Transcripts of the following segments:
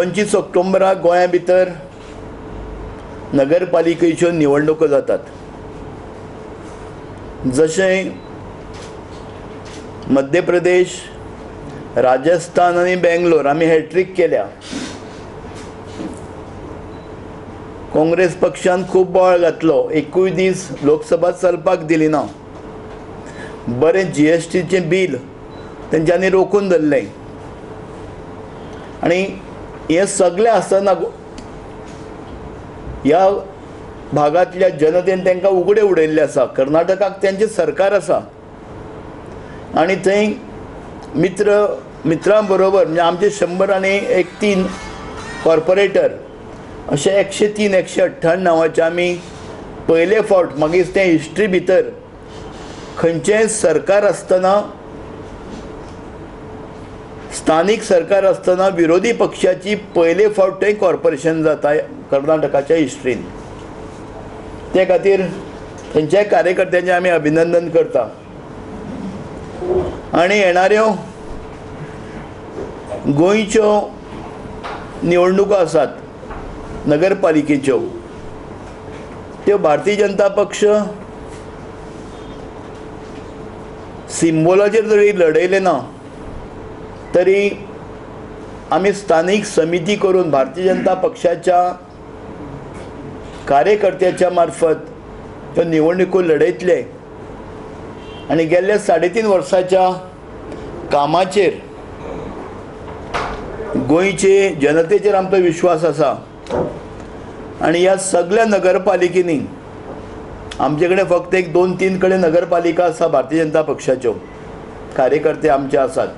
25 ऑक्टोबराक गोंया भितर नगरपालिकेच्यो निवडणुको जातात. जशें मध्य प्रदेश, राजस्थान आनी बेंगलोर आमी हॅट्रीक केल्या. काँग्रेस पक्षान खूब बोवाळ घातलो, एकूय दीस लोकसभा चलपाक दिली ना. बरें जीएसटीचें बील तेंच्यांनी रोखून धरलें आनी हें सगळें आसतना ह्या भागांतल्या जनतेन तांकां उगडे उडयल्ले आसा. कर्नाटकाक तेंचें सरकार आसा आनी थंय मित्रां बरोबर म्हणजे आमचे 103 कॉर्पोरेटर अशे 103 198 नांवाचे आमी पयले फावट मागीर तें हिस्ट्री भितर खंयचेंय सरकार आसतना, स्थानीक सरकार आसतना विरोधी पक्षाची पयले फावट थंय कॉर्पोरेशन जाता कर्नाटकाच्या हिस्ट्रीन. ते खातीर थंयच्या कार्यकर्त्यांचें आमी अभिनंदन करता. आनी येणाऱ्यो गोंयच्यो निवडणुको आसात नगरपालिकेच्यो, त्यो भारतीय जनता पक्ष सिम्बोलाचेर जरी लढयलें ना तरी आमी स्थानीक समिती करून भारतीय जनता पक्षाच्या कार्यकर्त्याच्या मार्फत त्यो निवडणुको लढयतले. आनी गेल्ल्या 3.5 वर्साच्या कामाचेर गोंयचे जनतेचेर आमचो विश्वास आसा आनी ह्या सगळ्या नगरपालिकेंनी आमचे कडेन फक्त एक 2-3 कडेन नगरपालिका आसा भारतीय जनता पक्षाच्यो, कार्यकर्ते आमचे आसात,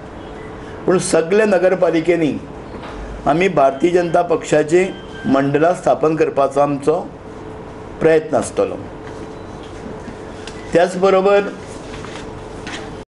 पूण सगळ्या नगरपालिकेंनी आमी भारतीय जनता पक्षाची मंडळां स्थापन करपाचो आमचो प्रयत्न आसतलो. त्याच बरोबर